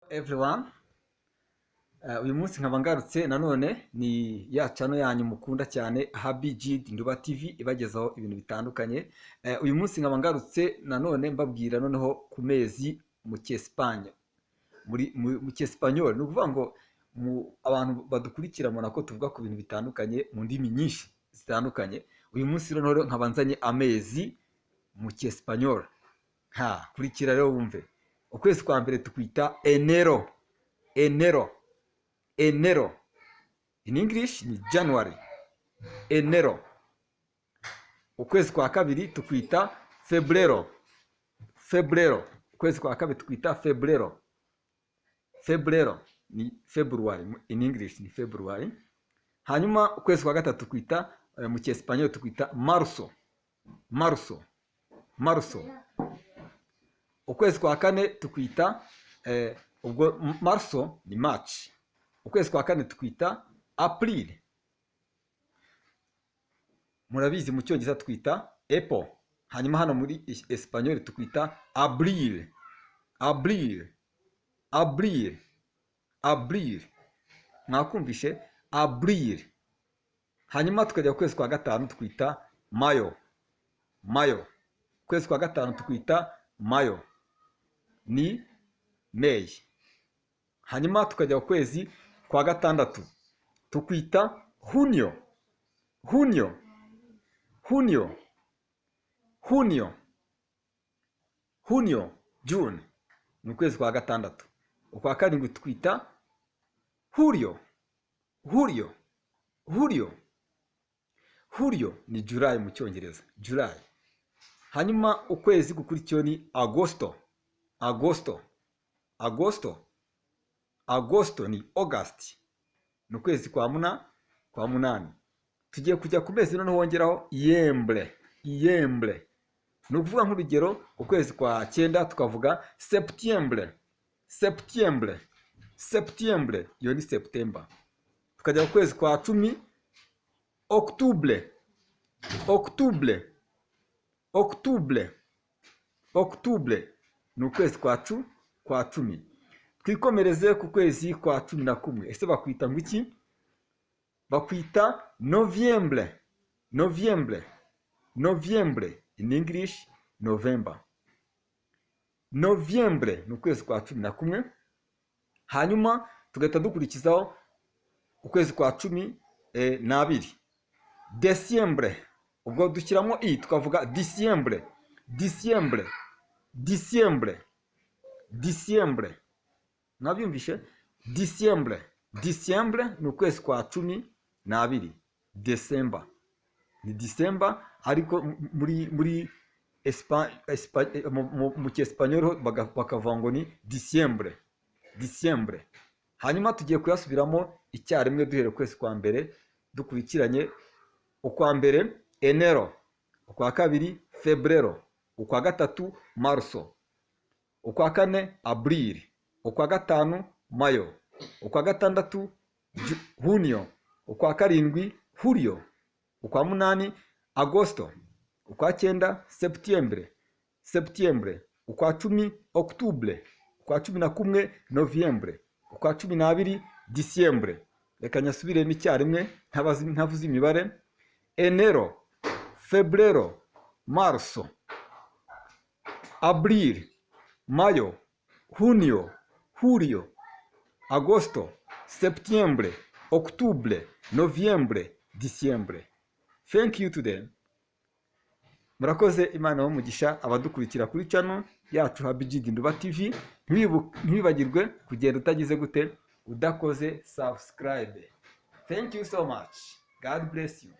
Everyone. Uyu munsi nkaba ngarutse nanone, ni ya channel yanyu mukunda cyane, Happy G Nduba TV, ibagezaho ibintu bitandukanye. Uyu munsi nkaba ngarutse nanone mbabwira noneho ku mezi mu Cyesipanye, muri mu Cyesipanyol. Ni ukuvuga ngo abantu badukurikira mubona ko tuvuga ku bintu bitandukanye mu ndimi nyinshi zitandukanye. Uyu munsi noneho nkaba nzanye amezi mu Cyesipanyol. Ha, kurikira rero wumve. Ukwezi kwa mbere tukwita enero. Enero, enero, in English ni January. Enero. Ukwezi kwa kabiri tukwita febrero. Febrero. Ukwezi kwa kabiri tukwita febrero. Febrero ni February, in English ni February. Hanyuma ukwezi kwa gatatu tukwita mu Cyesipanyol tukwita marzo. Marzo, marzo. Ukwezi kwa kane tukwita ubwo marzo ni March. Ukwezi kwa kane twita April. Murabizi, mu Cyongereza twita April, hanyuma hano muri Espagnol tukwita abril. Abril, abril, abril. Mwakumvishe abril. Hanyuma tukajya ku kwezi kwa gatanu, twita mayo. Mayo. Ukwezi kwa gatanu tukwita mayo, ni May. Hanyuma tukajya ku kwezi kwa gatandatu, tukwita junio. Junio, junio, junio, junio, June, ni ukwezi kwa gatandatu. Ukwa karindwi twita julio. Julio, julio, julio ni July mu Cyongereza, July. Hanyuma ukwezi gukurikiyeho ni agosto. Agosto, agosto, agosto ni August, ni ukwezi kwa munani. Tugiye kujya ku mezi noneho wongeraho iembre. Iembre ni ukuvuga, nk'urugero, ukwezi kwa cyenda tukavuga septiembre. Septiembre, septiembre, iyo ni September. Tukajya ku kwezi kwa 10, octubre. Octubre, octubre, octubre ni ukwezi kwa 10. Twikomereze ku kwezi kwa 11. Ese bakwita ngo iki? Bakwita noviembre. Noviembre, noviembre, in English November. Noviembre ni ukwezi kwa 11. Hanyuma tugahita dukurikizaho ukwezi kwa 12, diciembre. Ubwo dushyiramo i, tukavuga diciembre. Diciembre, diciembre, diciembre. Mwabyumvishe diciembre. Diciembre ni ukwezi kwa 12. December ni December, ariko muri mu Cyesipanyol bakavuga ngo ni diciembre. Diciembre. Hanyuma tugiye kuyasubiramo icyarimwe, duhereye ukwezi kwa mbere dukurikiranye. Ukwa mbere enero, ukwa kabiri febrero, ukwa gatatu marzo, ukwa kane abril, ukwa gatanu mayo, ukwa gatandatu junio, ukwa karindwi julio, ukwa munani agosto, ukwa cyenda septiembre. Septiembre. Ukwa 10 octubre, ukwa 11 noviembre, ukwa 12 diciembre. Reka nyasubiremo icyarimwe ntavuze imibare. Enero, febrero, marzo, abril, mayo, junio, julio, agosto, septiembre, octubre, noviembre, diciembre. Thank you today. Murakoze, Imana umugisha abadukurikira kuri channel yacu Happy Nduba TV. Ntiwibagirwe kugenda utagize gute, udakoze subscribe. Thank you so much. God bless you.